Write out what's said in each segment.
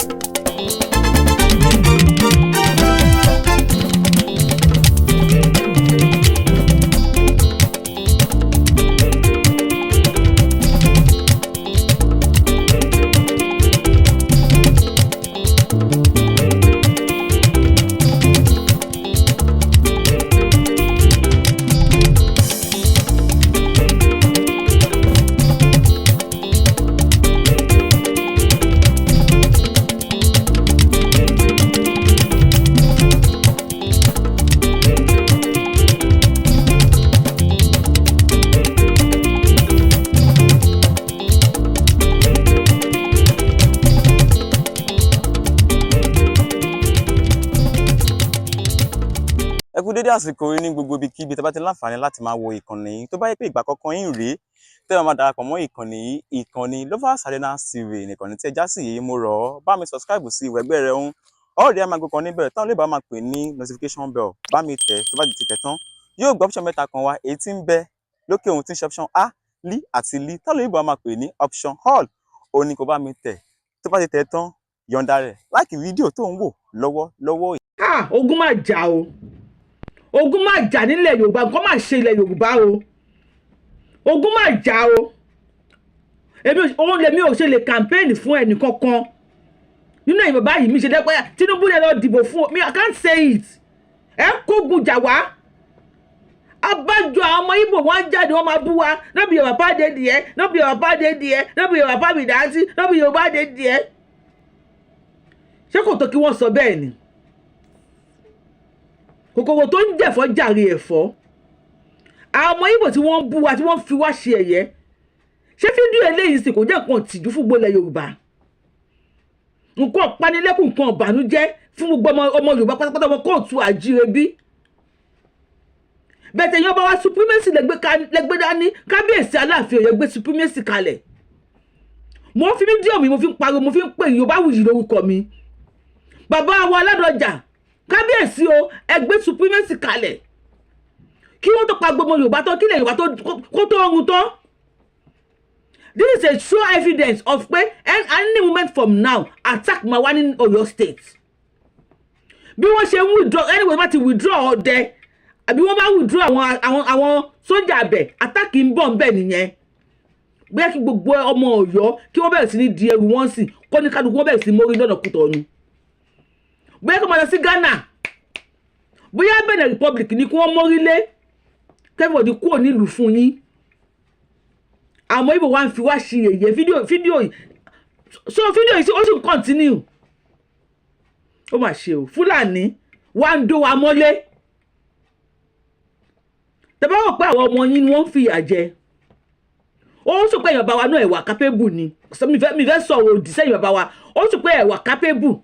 kú dédé àsìkò yìí ní gbogbo ibikíbi tẹ́ bá ti láǹfààní láti máa wo ìkànnì yìí. Tó bá yẹ pé ìgbà àkọ́kọ́ yín rèé tẹ́ ẹ máa darapọ̀ mọ́ ìkànnì yìí, ìkànnì Lovers Arena TV nìkànnì tí ẹ já sí yìí, mo rọ̀ ọ́, bá mi subscribe sí ìwẹ̀gbẹ́ rẹ̀ ń ọ̀rẹ́ ẹ̀ máa gbé kan níbẹ̀ táwọn olóòbá máa pè ní notification bell. Bá mi tẹ̀. Tó bá ti tẹ̀ tán, yóò gbé option mẹ́ta kan wá, èyí tí ń bẹ lókè ohun tí ń ṣe option A, L àti L, táwọn olóòbá máa pè ní option all. Òun ni kò bá mi tẹ̀. Tó bá ti tẹ̀ tán, yọ̀ǹda rẹ̀, like fídíò tó ń wò lọ́wọ́ lọ́wọ́. Ah, ogun máa jà o, ogun máa jà nílẹ̀ Yorùbá. Nǹkan máa ṣe ilẹ̀ Yorùbá o, ogun máa jà o. Èmi òun lèmi ò ṣe lè campaign fún ẹnì kankan nínú ẹ̀yìn bàbá yìí. Mi ṣe dẹ́pẹ́ Tinubu lè lọ dìbò fún mi, I can't say it. Ẹ kógun jà wá. Abájọ, àwọn ọmọ Ìgbò wọn jáde, wọn máa bú wa. No be your papa dey there, no be your papa dey there, no be your papa be that, no be your papa dey there. Ṣé kò tó kí wọ́n sọ bẹ́ẹ̀ ni? Kòkòrò tó ń jẹ̀fọ́ jàre ẹ̀fọ́. Àwọn ọmọ Ìgbò tí wọ́n ń bú wa, tí wọ́n fi wá ṣe ẹ̀yẹ, ṣé fídíò eléyìí sì kò jẹ́ nǹkan tìjú fún gbogbo ilẹ̀ Yorùbá, nǹkan ọ̀panilẹ́kùn, nǹkan ọ̀bànújẹ́ fún gbogbo ọmọ Yorùbá pátápátá, ọmọ kóòtù àjíire bí bẹ́ẹ̀ tẹ̀yìn ọba wa? Supremacy lẹ́gbẹ́ dání. Kábíyèsí Aláàfin Ọ̀yọ́, gbé supremacy kalẹ̀. Mo fi fídíò mi, mo fi ń pariwo, mo fi ń pè. Yorùbá Wuyì lórúkọ mi. Bàbá wa Aládọjà, kábíyèsí o, ẹ gbé supremacy kalẹ̀ kí wọ́n tó pa gbogbo Yorùbá tán, kílẹ̀ Yorùbá kó tó ọrùn tán. This is a sure evidence of pé any moment from now, attack máa wá ní Ọ̀yọ́ State. Bí wọ́n ṣe ń withdraw, anyway, wọ́n ti withdraw ọdẹ àbí wọ́n bá withdraw àwọn sójà abẹ, attack ń bọ̀ ń bẹ̀ nìyẹn. Bóyá kí gbogbo ọmọ Ọ̀yọ́ kí wọ́n bẹ̀rẹ̀ sí ní di ẹrù wọn sí kó ní kálukú, wọ́n bẹ̀rẹ̀ sí mórí lọ́nà Kútọ̀nù, bóyá kí wọ́n máa lọ sí Ghana, bóyá Benin Republic ní kí wọ́n mórí lé, kẹ́fọ̀dì kúrò nílùú fún yín. Àmọ́ Ìbò wa ń fi wá ṣe yẹ̀yẹ́. Fídíò yìí, so fídíò yìí, ó sì ń continue. Ó mà ṣe o. Fúlàní wá ń dó wa mọ́lé. Tẹ́ bá rò pé àwọn ọmọ yín ni wọ́n ń fìyà jẹ, ó sọ pé èèyàn bá wa náà ẹ̀wà capable ni. Mi fẹ́ sọ̀rọ̀ òdì sẹ́yìn bàbá wa. Ó sọ pé ẹ̀wà capable.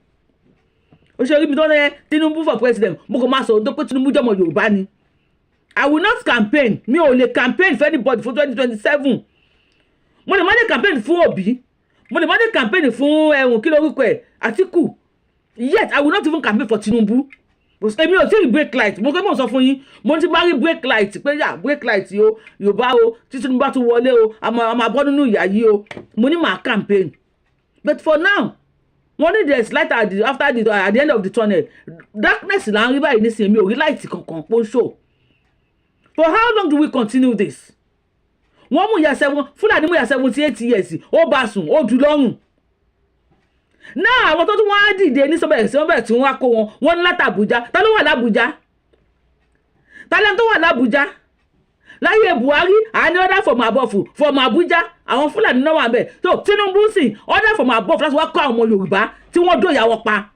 Ó ṣe orí mi tó ń rẹ Tinubu for president. Mo kò máa sọ̀rọ̀ tó pé Tinubu jọmọ Yorùbá ni. I will not campaign. Mi ò lè campaign for anybody for 2027. Mo lè má lè campaign fún Obi, mo lè má lè campaign fún ẹ̀hún, kí lórúkọ ẹ̀, Àtíkù. Yet I will not even campaign for Tinubu. Èmi ò tí ì break light. Mo kẹ́ mọ̀ sọ fún yín, mo ti bá rí break light pé yà break light o, Yorùbá o, tí Tinubu bá tún wọlé o, a máa bọ́ nínú ìyà yìí o, mo ní màá campaign. But for now, wọ́n ní there is light at the end of the tunnel. Darkness là ń rí báyìí nísìnyí. Mi ò rí light kankan pọ́n show. For how long do we continue this? Wọ́n mú ìyá seven, Fúlàní mú ìyá 78 years, ó bá sùn, ó dù lọ́rùn náà. Àwọn tó tún wọ́n á dìde ní sọ́bẹ̀rẹ̀ sí wọ́n bẹ̀rẹ̀ tí wọ́n á kó wọn, wọ́n ní láti Àbújá. Ta ló wà lábújá? Ta lẹ́nu tó wà lábújá? Láyé Buhari, àní order from above, from Abuja, àwọn Fúlàní náà wà bẹ́ẹ̀. So Tinubu sì order from above láti wá kó àwọn ọmọ Yorùbá tí wọ́n dóyà wọn pa.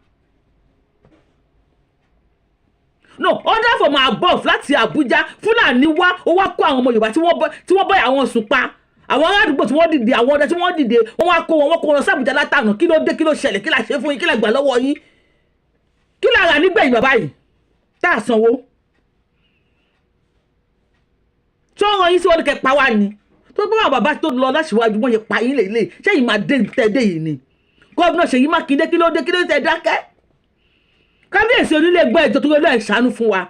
No order from above láti Abuja, Fúlàní wá, ó wá kó àwọn ọmọ Yorùbá tí wọ́n bọ́ àwọn sùn pa. Àwọn ará àdúgbò tí wọ́n dìde, àwọn ọdẹ tí wọ́n dìde, wọ́n wá kó wọn, wọ́n kó wọn sí Àbújá látànà. Kí ló dé? Kí ló ṣẹlẹ̀? Kí la ṣe fún yín? Kí la gbà lọ́wọ́ yín? Kí la rà nígbẹ̀yìn bàbá yìí tá a sanwó tí wọ́n rán yín sí? Wọn ní kẹ́ pa wá ni. Tó gbọ́ àwọn bàbá tó lọ láṣìwájú, wọ́n yẹ pa yín lélẹ̀. Ṣé yìí máa dé tẹ́ dé yìí ni? Gómìnà Ṣèyí Mákindé, kí ló dé? Kí ló tẹ́ dákẹ́? Kábíyèsí onílé gbọ́ ètò tó lọ́ọ́ ìṣàánú fún wa.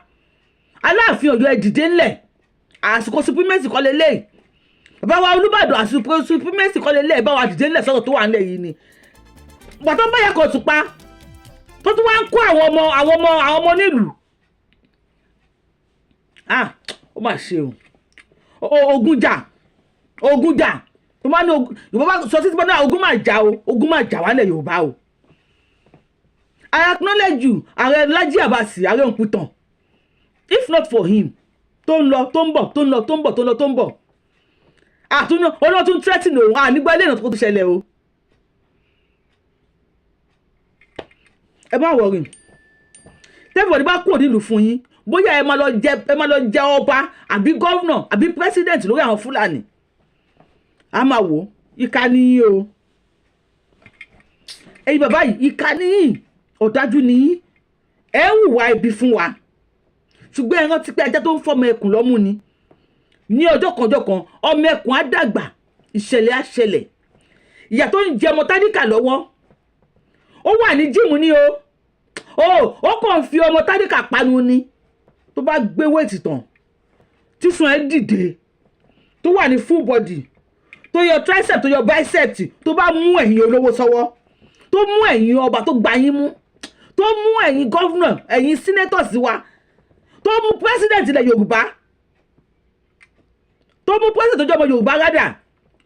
Aláàfin Ọ̀yọ́, ẹ dìde ńlẹ̀. Àsìkò supremacy kọ́ lélẹ̀. Bàbá wa Olúbàdàn, àsìkò supremacy kọ́ lélẹ̀. Bá wa dìde ńlẹ̀ sọ̀rọ̀ tó wà ńlẹ̀ yìí ni. Ìgbà tó ń bá yàkọ̀ tún pa, tó tún wá ń kó àwọn ọmọ nílùú. Ah, ó mà ṣe o. Ogun jà, ogun jà. Tó máa ní ogun, Yorùbá bá sọ títí bá náà, ogun máa jà o, ogun máa jà wálẹ̀ Yorùbá o. I acknowledge you, Ààrẹ Laji Abbas, Ààrẹ Òǹpìtàn. If not for him tó ń lọ, tó ń bọ̀, tó ń lọ, tó ń bọ̀, tó ń lọ, tó ń bọ̀, àtúnyọ olóòtú threatening òun ànígbá ilé ìnà tó ṣẹlẹ̀ o. Ẹ má worry, tẹ́fọ̀dé bá kúrò nílùú fún yín, bóyá ẹ máa lọ jẹ ọba àbí governor àbí president lórí àwọn Fúlàní, a máa wò. Ìka níyìn o, ẹ̀yin bàbá yìí, ìka níyìn, ọ̀dájú níyìn. Ẹ ń hùwà ibi fún wa, ṣùgbọ́n ẹ rántí pé ajá tó ń fọmọ ẹkùn lọ́mú ni. Ní ọjọ́ kan, ọjọ́ kan, ọmọ ẹkùn á dàgbà, ìṣẹ̀lẹ̀ á ṣẹlẹ̀. Ìyà tó ń jẹ ọmọ tálíkà lọ́wọ́, ó wà ní gym ní o, ó kàn fi ọmọ tálíkà panu ni. Tó bá gbé weight tán, tíṣan ẹ dìde, tó wà ní full body, tó yọ tricep, tó yọ bicep, tó bá mú ẹ̀yin olówó sọ́wọ́, tó mú ẹ̀yin ọba, tó gba yín mú, tó mú ẹ̀yin governor, ẹ̀yin senators wa, tó mú president ilẹ̀ Yorùbá, tó mú president tó jẹ́ ọmọ Yorùbá rádà,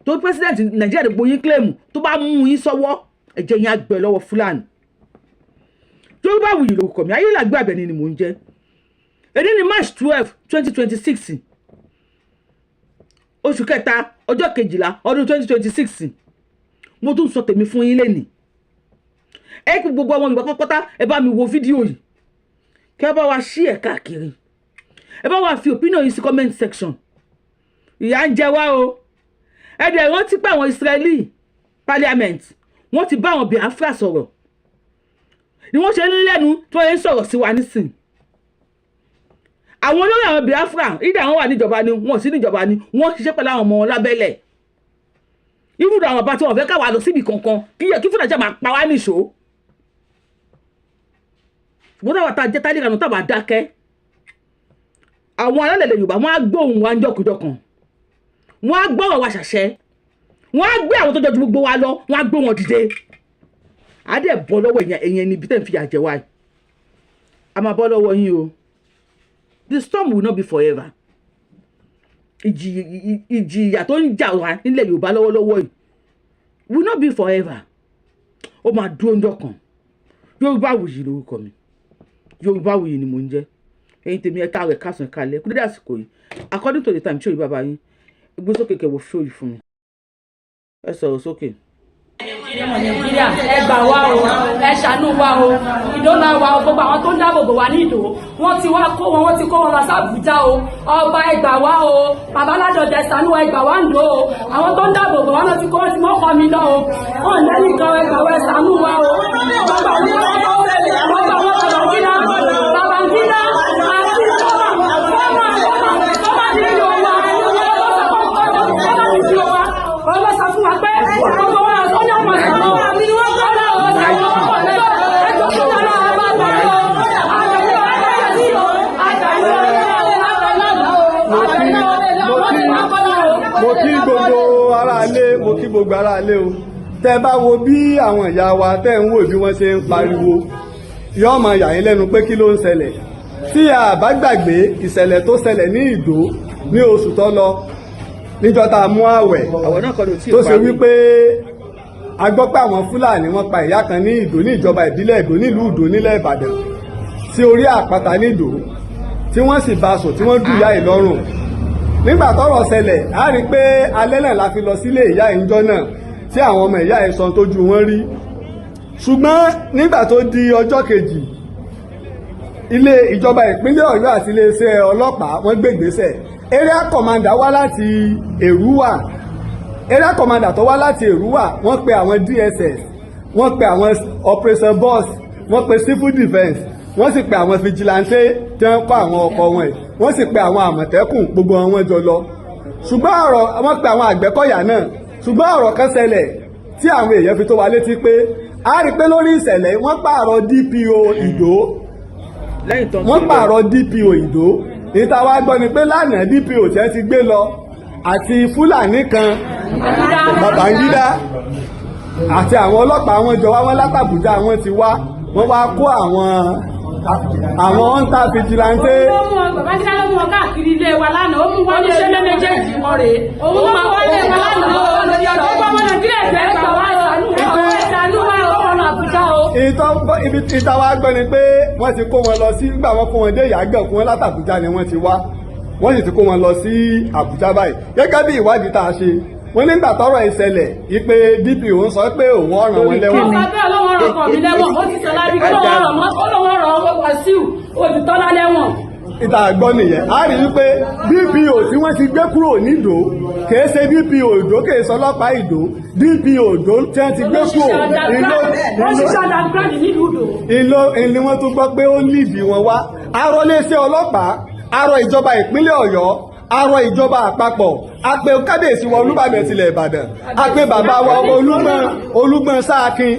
tó president Nàìjíríà dìbò yín claim, tó bá mú yín sọ́wọ́, ẹ̀jẹ̀ yín á gbẹ lọ́wọ́ Fúlàní. Yorùbá Wuyì lórúkọ mi, Ayélujára Àbẹ̀ní ni mò ń jẹ́. Èdè ní March 12, 2026, oṣù kẹta, ọjọ́ 12, ọdún 2026. Mo tún sọ tèmi fún yín lẹ́nìí. Ẹ kí gbogbo ọmọ Yorùbá pátápátá, ẹ bá mi wo fídíò yìí, kí ẹ bá wa ṣí ẹ káàkiri, ẹ bá wa fi opinion yìí sí comment section. Ìyà ń jẹ wá o. Ẹ dẹ̀ rántí pé àwọn Israeli parliament, wọ́n ti bá àwọn Biafra sọ̀rọ̀ ni wọ́n ṣe ń lẹ́nu tí wọ́n ń sọ̀rọ̀ sí wa nísìn. Àwọn olórí àwọn Biafra ìdá, àwọn wà níjọba ni, wọ́n sí níjọba ni, wọ́n ṣiṣẹ́ pẹ̀lú àwọn ọmọ wọn lábẹ́lẹ̀. Ibùdó àwọn bàbá tí wọ́n fẹ́ káwa lọ síbi kankan, kí fúnà máa pa wá nìṣó. Ṣùgbọ́n táwa tá a jẹ́ tálíkà náà, táwa dákẹ́, àwọn alálẹ̀lẹ̀ Yorùbá, wọ́n á gbóhùn wa ńjọkùnjọkàn, wọ́n á gbọ́rọ̀ wa ṣàṣẹ, wọ́n á gbé àwọn tó jọjú gbogbo wa lọ, wọ́n á gbé wọn dìde. Á dẹ̀ bọ́ lọ́wọ́ èèyàn níbi tẹ́ ń fi àjẹ wa yìí. A máa bọ́ lọ́wọ́ yín o. The storm will not be forever. Ìjì ìyà tó ń jà wá nílẹ̀ Yorùbá lọ́wọ́lọ́wọ́ yìí will not be forever. Ó máa dúró ńjọ́ kan. Yorùbá Wuyì lórúkọ mi, Yorùbá Wuyì ni mò ń jẹ́. Ẹ̀yin tèmi, ẹ káàárọ̀, káàsán, kálẹ́, kú dédé àsìkò yìí, according to the time. Ṣé òyìnbá bá yín gbé sókè kẹwò ṣó yìí fún mi? Ẹ sọ̀rọ̀ sókè. Ọmọ Nàìjíríà, ẹ gbà wá o, ẹ ṣàánú wa o. Ìdó la wa o. Gbogbo àwọn tó ń dáàbò bò wá ní Ìdó, wọ́n ti wá kó wọn, wọ́n ti kó wọn lọ sí Àbújá o. Ọba, ẹ gbà wá o. Bàbá Ládọjà, ẹ ṣàánú wa, ẹ gbà wá ń dó o. Àwọn tó ń dáàbò bò wá náà ti kó wọn, ti mọ́ kọ́ mi lọ o. Wọn lẹ́yìn kan, ẹ gbà wá, ẹ ṣàánú wa o. Gbogbo àwọn Babangida, Babangida àti former former DPO wa, former DPO wa, wọ́n sọ fún wa pé gbogbo wa ó ní ọmọ ìṣòro ọ̀nà ọ̀sẹ̀ ẹjọ́ tó dára bá bá lọ. Mo kí gbogbo aráalé, mo kí gbogbo aráalé o. Tẹ́ bá wo bí àwọn ìyá wa tẹ́ ń wò bí wọ́n ṣe ń pariwo, yóò máa yà yín lẹ́nu pé kí ló ń ṣẹlẹ̀. Tí a bá gbàgbé ìṣẹ̀lẹ̀ tó ṣẹlẹ̀ ní Ìdó ní oṣù tó lọ, níjọ́ tá a mú àwẹ̀, Àwọn náà kọ́ ló tí ì tó ṣe parí. wípé a gbọ́ pé àwọn Fúlàní wọ́n pa ìyá kan ní Ìdó, ní ìjọba ìbílẹ̀ Ìdó, nílùú Ìdó, nílẹ̀ Ìbàdàn, sí orí àpáta nídò, tí wọ́n sì bá a sùn, tí wọ́n dù ìyá yìí lọ́rùn. Nígbà tọ́rọ̀ ṣẹlẹ̀, a rí i pé alẹ́ náà la fi lọ sílé ìyá yìí ńjọ́ náà, tí àwọn ọmọ ìyá yìí sọ tójú wọn rí. Ṣùgbọ́n nígbà tó di ọjọ́ kejì, ilé ìjọba ìpínlẹ̀ Ọ̀yọ́ àti iléeṣẹ́ ọlọ́pàá, wọ́n gbé ìgbésẹ̀. Area commander wá láti Èrúwà, area commander tó wá láti Èrúwà, wọ́n pe àwọn DSS, wọ́n pe àwọn operation boss, wọ́n pe civil defence, wọ́n sì pe àwọn vigilante tí wọ́n kọ́ àwọn ọkọ̀ wọn yìí, wọ́n sì pe àwọn Àmọ̀tẹ́kùn, gbogbo wọn wọ́n jọ lọ. Ṣùgbọ́n ọ̀rọ̀ wọ́n pe àwọn Àgbẹ̀kọ̀yà náà. Ṣùgbọ́n ọ̀rọ̀ kan ṣẹlẹ̀ tí àwọn èèyàn fi tó wa létí pé a rí i pé lórí ìṣẹ̀lẹ̀, wọ́n pààrọ̀ DPO Ìdó. Lẹ́yìn tó ń Wọ́n pààrọ̀ DPO Ìdó. Níta wá gbọ́ ni pé lánàá, DPO tí wọ́n ti gbé lọ àti Fúlàní kan, Babangida. Àti àwọn ọlọ́pàá wọn jọ wá, wọn látàbújá wọn ti wá, wọ́n wá kó àwọn hunter vigilante. Ló mú wọn, Babangida ló mú wọn káàkiri ilé wa lánàá. Ó mú wọn níṣẹ́ méjèèjì wọn rèé. Òun ló mú wọn lé wa lánàá. Gbogbo ọmọ Nàìjíríà, ẹgbẹ́ gbà wá, ṣàánú wa, ṣàánú wa, ó wọn lọ Àbújá o. Ìtọ́ ibi ìta wa gbọ́ ni pé wọ́n ti kó wọn lọ sí, nígbà wọ́n kó wọn dé Ìyàgàn kó wọn látàbújá ni wọ́n ti wá, wọ́n sì ti kó wọn lọ sí Àbújá báyìí. Gẹ́gẹ́ bí ìwádìí tá a ṣe, wọ́n nígbà tọ́rọ̀ ìṣẹ̀lẹ̀ ìpè DPO ń sọ pé òun ọ̀ràn wọn lẹ́wọ̀n. Wọ́n sọ pé ọlọ́wọ́ rọ̀ kọ̀ mí lẹ́wọ̀n. Ó ti sọ lábí ọlọ́wọ́ rọ̀ mọ́, ọlọ́wọ́ rọ̀ Wàsíù Olùtọ́lá lẹ́wọ̀n. Ìta gbọ́ nìyẹn. A rí wípé DPO tí wọ́n ti gbé kúrò nídòó kìí ṣe DPO Ìdó, kìí ṣe ọlọ́pàá Ìdó. DPO Ìdó tí wọ́n ti gbé kúrò ìlò Wọ́n ṣiṣẹ́ underground nílùú Ìdó. Ìlò ìní wọ́n tún gbọ́ pé ó lídìí wọn wá. Arọ iléeṣẹ́ ọlọ́pàá, arọ ìjọba ìpínlẹ̀ Ọ̀yọ́, arọ ìjọba àpapọ̀, a pe kábíyèsí wa Olúbàdàn tilẹ̀ Ìbàdàn, a pe bàbá wa Olúgbọ́n, Olúgbọ́n Sáàkín,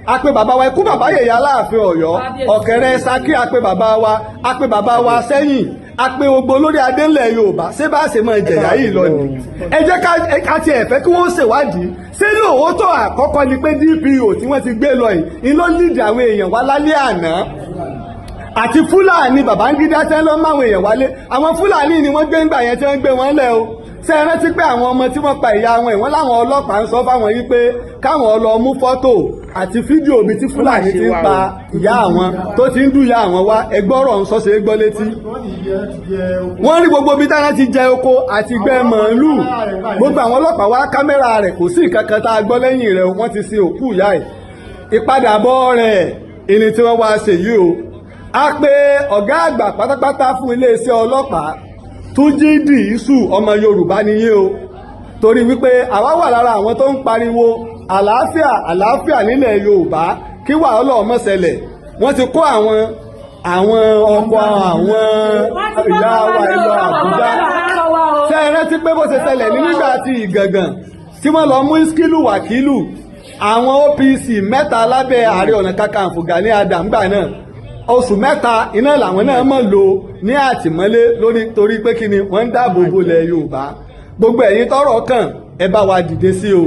a pe bàbá wa ikú bàbá yèyé Aláàfin Ọ̀yọ́, Ọ̀kẹ́rẹ́ Ṣakí, a pe bàbá wa, a pe bàbá wa sẹ́yìn, a pe gbogbo olórí adé ńlẹ̀ Yorùbá. Ṣé bá ṣe máa jẹ̀yà yìí lọ ni? Ẹ jẹ́ ká tiẹ̀ fẹ́ kí wọ́n ṣèwádìí. Ṣé lóòótọ́ àkọ́kọ́ ni pé DPO tí wọ́n ti gbé lọ yìí ni ló lídìí àwọn èèyàn wá lálẹ́ àná, àti Fúlàní Babangida tẹ́ lọ́ máwọn èèyàn wálé? Àwọn Fúlàní ni wọ́n gbé ńgbà yẹn tí wọ́n gbé wọn lẹ̀ o. Ṣé ẹ rántí pé àwọn ọmọ tí wọ́n pa ìyá wọn, ìwọ́n láwọn ọlọ́pàá ń sọ fáwọn yìí pé káwọn lọ mú fọ́tò àti fídíò bíi tí Fúlàní ti ń pa ìyá àwọn, tó ti ń dùn ìyá àwọn wá? Ẹgbọ́rọ̀ ń sọ ṣe é gbọ́ létí. Wọ́n rí gbogbo ibi táwọn ti jẹ oko àti gbẹ màálù. Gbogbo àwọn ọlọ́pàá wá kámẹ́rà rẹ̀, kò sí nǹkan kan tá a gbọ́ lẹ́yìn rẹ̀. Wọ́n ti sin òkú ìyá ẹ̀. Ìpadàbọ̀ rẹ̀ ìní tí wọ́n wá ṣe yìí o. A pe ọ̀gá àgbà pátápátá fún iléeṣẹ́ ọlọ́pàá, Túnjí Dìísù, ọmọ Yorùbá ni yín o, torí wípé àwa wà lára àwọn tó ń pariwo àlàáfíà, àlàáfíà nílẹ̀ Yorùbá, kí wàhálà ọmọ ṣẹlẹ̀. Wọ́n ti kó àwọn ọkọ̀ àwọn ìyá wa ìlọ Àbújá. Ṣé ẹ rántí pé bó ṣe ṣẹlẹ̀ ní nígbà tí Ìgàngàn tí wọ́n lọ mú Iskilu Wàkílù, àwọn OPC mẹ́ta lábẹ́ Ààrẹ Ọ̀nà Kakanfò Gani Adams gbà náà, oṣù 3 iná làwọn náà mọ̀ lò ní àtìmọ́lé lórí, torí pé kí ni? Wọ́n ń dáàbò bo ilẹ̀ Yorùbá. Gbogbo ẹ̀yin tọ́rọ̀ kàn, ẹ bá wa dìde sí o.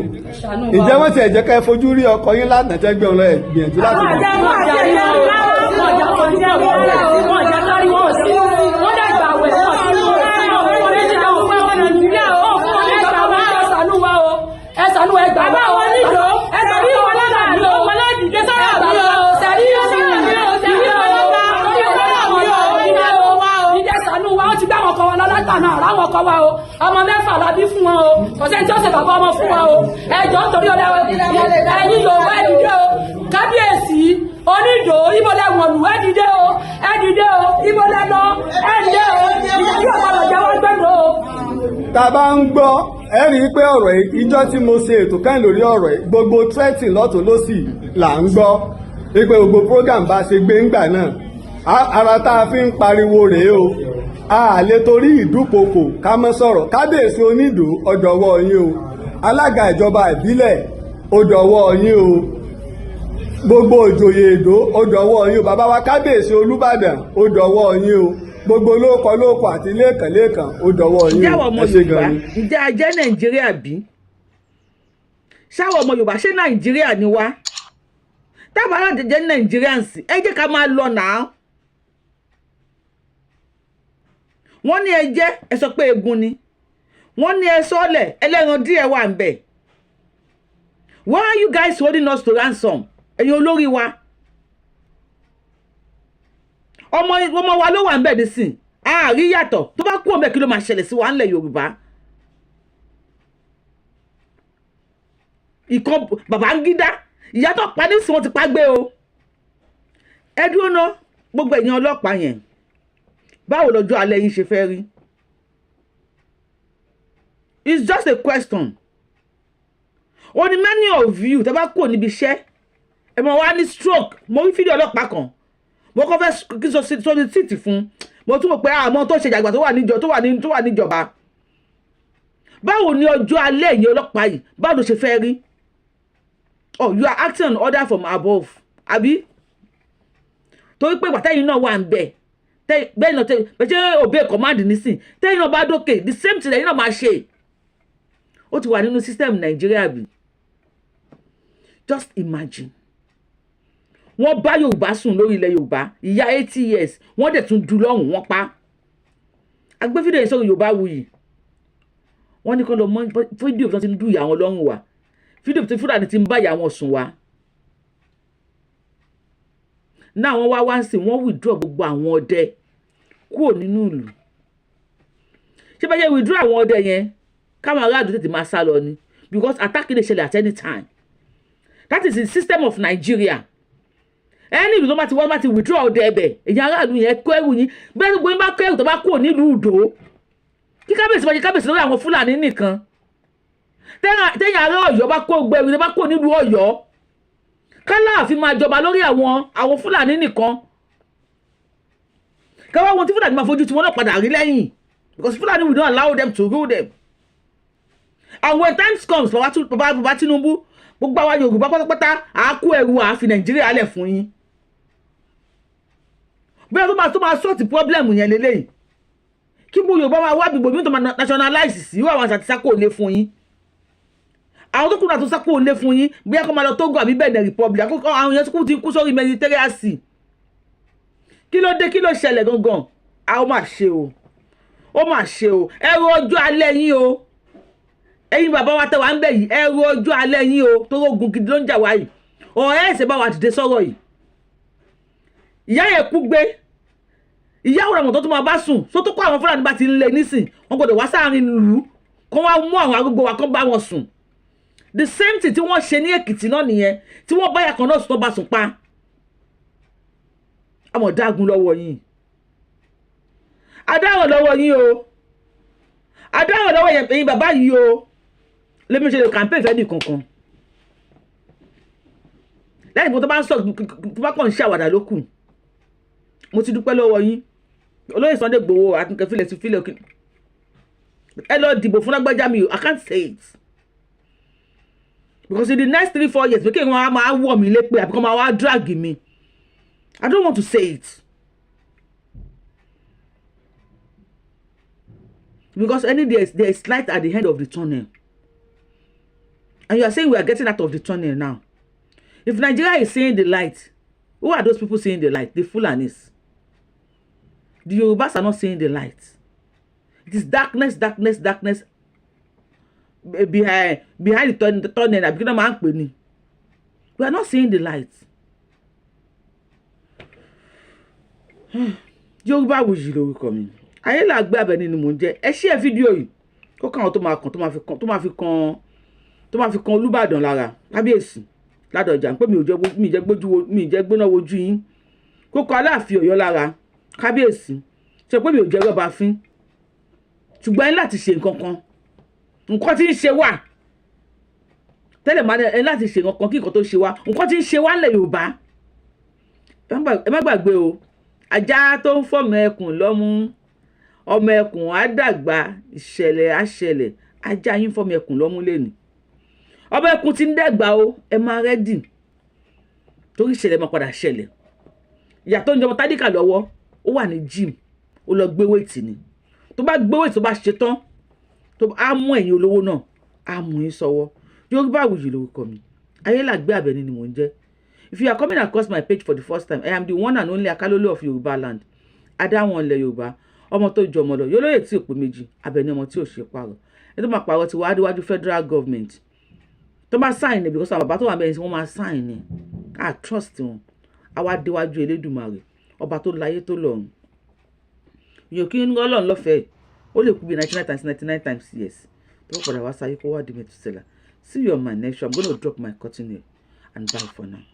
Ǹjẹ́ wọ́n ti ẹ̀ jẹ́ ká ẹ fojú rí ọkọ yín lánàá tẹ́ gbé wọn lọ? Ẹ̀ gbìyànjú láti mọ̀. Wọ́n jà fojú kọ̀ wọ́n, wọ́n jà kárí wọn sí, wọ́n dàgbà wẹ̀ wọ́n sí wọn méjì àwọn fún àwọn Nàìjíríà ó fún wọn nígbà wọn. Ẹ ṣàánú wa o, ẹ ṣàánú, ẹ gbà wá o, nílò ẹ gbà bí wọn lọ́dà mi o, wọn lọ́dìde sọ́rọ̀ mi o, sẹ́rí sọ́rọ̀ mi o, sẹ́rí ọlọ́dà ìdẹ ṣàánú wa. Wọ́n ti gbé àwọn ọkọ wa lọ látàná, àrà àwọn ọkọ wa o. Ọmọ mẹ́fà la bí fún wọn o. Kò sẹ́ni tí ó ṣe bàbá ọmọ fún wa o. Ẹ jọ̀ọ́, nítorí ọlẹ́ ẹ̀yin Yorùbá, ẹ dìde o. Kábíyèsí onídòó, ibo lẹ wọ̀lú? Ẹ dìde o, ẹ dìde o. Ibo lẹ lọ? Ẹ dìde o. Ìyá yóò gbọdọ̀ jẹ́ wọ́n gbẹ́dọ̀ o. Tá a bá ń gbọ́, ẹ rí i pé ọ̀rọ̀ yìí, ìjọ tí mo ṣe ètò kan lórí ọ̀rọ̀ yìí, gbogbo threatening lọ́tún lọ́sì là ń gbọ́ wípé gbogbo program bá ṣe gbé ńgbà náà. Ara tá a fi ń pariwo rèé o. A lè torí ìdúkokò ká mọ́ sọ̀rọ̀. Kábíyèsí onídòó, ọjọ́wọ́ yín o. Alága ìjọba ìbílẹ̀, ọjọ́wọ́ yín o. Gbogbo òjòyè Èdó, ó dọwọ́ yín o. Bàbá wa kábíyèsí Olúbàdàn, ó dọwọ́ yín o. Gbogbo lóko lóko àti lẹ́ẹ̀kan lẹ́ẹ̀kan, ó dọwọ́ yín Ǹjẹ́ o. àwọn ọmọ Ẹ ṣé Yorùbá, gan ni. ǹjẹ́ a jẹ́ Nàìjíríà bí? Ṣáwọn ọmọ Yorùbá, ṣé Nàìjíríà ni wá? Tábà náà jẹ́ Nigerians, ẹ jẹ́ ká máa lọ nàá. Wọ́n ní ẹ jẹ́ ẹ sọ pé egun ni wọ́n ní ẹ sọ́ọ̀lẹ̀, ẹlẹ́ran díẹ̀ wà ń bẹ̀. Why are you guys holding us to ransom? Ẹ̀yin olórí wa, ọmọ ọmọ wa ló wà ń bẹ̀ nísìn, àárí yàtọ̀. Tó bá kú ọmọ ẹ̀, kí ló máa ṣẹlẹ̀ sí wa ńlẹ̀ Yorùbá? Ìkan Babangida, ìyá tó pa nísìn, wọ́n ti pa gbé o. Ẹ dúró ná, gbogbo ẹ̀yin ọlọ́pàá yẹn, báwo lọ́jọ́ alẹ́ yín ṣe fẹ́ rí? It's just a question. Ó ní many of you tẹ́ bá kúrò níbi iṣẹ́, ẹ mọ̀ wá ní stroke. Mo rí fídíò ọlọ́pàá kan, mo kọ́ fẹ́ kí sọ sórí tíìtì fún, mo tún mọ̀ pé àmọ́ tó ṣe jàgbà tó wà níjọba. Báwo ni ọjọ́ alẹ́ ẹ̀yin ọlọ́pàá yìí, báwo ló ṣe fẹ́ rí? Oh, you are acting on order from above, àbí? Torí pé gbàtẹ́yìn náà wà ń bẹ̀ bẹ́ẹ̀ náà, bẹ́ẹ̀ ṣe obey command nísìn, tẹ́yìn náà bá dókè, the same thing lẹ́yìn náà máa ṣe. Ó ti wà nínú system Nàìjíríà bí. Just imagine, wọ́n bá Yorùbá sùn lórí ilẹ̀ Yorùbá, ìyá 80 years, wọ́n dẹ̀ tún du lọ́rùn, wọ́n pa. Agbé fídíò yẹn sórí Yorùbá Wuyì. Wọ́n ní kó lọ mọ́ fídíò tó ti ń du ìyá wọn lọ́rùn wá, fídíò tí Fúlàní ti ń bá ìyá wọn sùn wá. Náà wọ́n wá wá sí, wọ́n withdraw gbogbo àwọn ọdẹ kúrò nínú ìlú. Ṣé bá yẹ withdraw àwọn ọdẹ yẹn, káwọn aráàlú tètè máa sá lọ ni, because attack lè ṣẹlẹ̀ at any time. That is the system of Nigeria. Ẹni ìlú tó bá ti wọ́n bá ti withdraw ọdẹ ẹbẹ̀, èyí aráàlú yẹn kó ẹrù yín. Bẹ́ẹ̀ gbogbo yín bá kó ẹrù tó bá kúrò nílùú Ìdó, kí kábíyèsí bá ṣe kábíyèsí lórí àwọn Fúlàní nìkan. Tẹ́yìn ará Ọ̀yọ́ bá kó gbogbo ẹrù tó bá kúrò nílùú Ọ̀yọ́, kálàáfin máa jọba lórí àwọn Fúlàní nìkan. Káwá wọn tí Fúlàní máa fojú tí wọn náà padà rí lẹ́yìn, because Fúlàní will not allow them to rule them. And when times comes, baba Tinubu, gbogbo àwa Yorùbá pátápátá, àá kó ẹrù, àáfi Nàìjíríà lẹ̀ fún yín. Bóyá tó máa sort problem yẹn lélẹ́yìí, kí gbogbo Yorùbá máa wá gbogbo mi tó máa nationalize sí irú àwọn àṣà tí sákò lé fún yín, àwọn tó kù náà tó sákò lé fún yín, bóyá kó máa lọ Togo àbí Benin Republic. Àkókò àwọn yẹn tó ti kú sórí Mediterranean Sea. Kí ló dé? Kí ló ṣẹlẹ̀ gangan? A ó máa ṣe o, ó máa ṣe o. Ẹrù ọjọ́ alẹ́ yín o, ẹ̀yin bàbá wa tẹ́ wà ń bẹ̀ yìí, ẹrù ọjọ́ alẹ́ yín o, tó ogun gidi ló ń jà wá yìí. Ọ̀rẹ́ ẹ̀sẹ̀ bá wa dìde sọ̀rọ̀ yìí. Ìyá yẹn kú gbé ìyá òun, àwọn tó tún máa bá sùn só tó kó àwọn Fúlàní bá ti ń lé nísìn, wọn gbọ́dọ̀ wá sáàrin ìlú kó wá mú àwọn arúgbó wa kó bá wọn sùn. The same thing tí wọ́n ṣe ní Èkìtì náà nìyẹn, tí wọ́n báyà kan náà sùn, tó bá sùn pa. Àmọ̀ dágun lọ́wọ́ yín, adáhùn lọ́wọ́ yín o, adáhùn lọ́wọ́ ẹ̀yin bàbá yìí o. Lèmi ṣe lè campaign fẹ́ nìkankan lẹ́yìn tó bá ń sọ, tó bá kàn ń ṣàwàdà ló kù. Mo ti dúpẹ́ lọ́wọ́ yín, olóyè Sunday Igboho, àtúnkẹ́ filẹ̀ sí filẹ̀ òkè. Ẹ lọ dìbò fún lágbájá mi o, I can't say it, because in the next 3-4 years, pé kí wọ́n á máa wọ̀ mí lépè àbí kí wọ́n máa wá drag mi. I don't want to say it because any there is light at the end of the tunnel, and you are saying we are getting out of the tunnel now. If Nigeria is seeing the light, who are those people seeing the light? The Fulanis. The Yorubas are not seeing the light. It is darkness, darkness, darkness behind the tunnel, àbí kí ló máa ń pè ní. We are not seeing the light. Yorùbá Wuyì lórúkọ mi, Ayélàgbé Abẹ́ní ni mò ń jẹ́. Ẹ share fídíò yìí kó káwọn tó máa kàn, tó máa fi kan Olúbàdàn lára, kábíyèsí Ládọjà, pé mi ò jẹ́, mi jẹ́ gbójú, mi jẹ́ gbóná wojú yín, kó kọ Aláàfin Ọ̀yọ́ lára, kábíyèsí ṣe pé mi ò jẹ́ rọ́bà fín, ṣùgbọ́n ẹ láti ṣe nǹkan kan. Nǹkan tí ń ṣe wà tẹ́lẹ̀ máa ẹ láti ṣe nǹkan kan kí nǹkan tó ṣe wá, nǹkan tí ń ṣe wá ńlẹ̀ Yorùbá. Ẹ má gbàgbé o, ajá tó ń fọ́mọ ẹkùn lọ́mú, ọmọ ẹkùn á dàgbà, ìṣẹ̀lẹ̀ á ṣẹlẹ̀. Ajá yín fọ́mọ ẹkùn lọ́mú lẹ́nu, ọmọ ẹkùn ti ń dẹ́gbà o. Ẹ máa ready torí ìṣẹ̀lẹ̀ máa padà ṣẹlẹ̀. Ìyá tó ń jọmọ tádìkà lọ́wọ́, ó wà ní gym, ó lọ gbé weight ni. Tó bá gbé weight, tó bá ṣe tán, tó á mú ẹ̀yin olówó náà, á mú yín sọ́wọ́. Yorùbá Wuyì lórúkọ mi, Ayélàgbé Àbẹ̀ní ni mò ń jẹ́. If you are coming across my page for the first time, I am the one and only Akalolo of Yorùbá land, adáwọn ilẹ̀ Yorùbá, ọmọ tó ju ọmọ lọ, yóò lóye tí ò pé méjì, Àbẹ̀ní, ọmọ tí ò ṣe pààrọ̀. Ẹ tó máa pààrọ̀ ti wá déwájú federal government tó bá sign ni, because àwọn bàbá tó wà bẹ́ẹ̀ ni wọ́n máa sign ni. I trust wọn. Àwa déwájú Elédùmarè, ọba tó láyé tó lọ́run. Yóò kí ń Ọlọ́run lọ́fẹ̀ẹ́, ó lè kú bí 99 times 99 times yes, tó padà wá sáyé kó wá di Mẹ́túsẹ́là. See you on my next show. I'm gonna drop my curtain here and bye for now.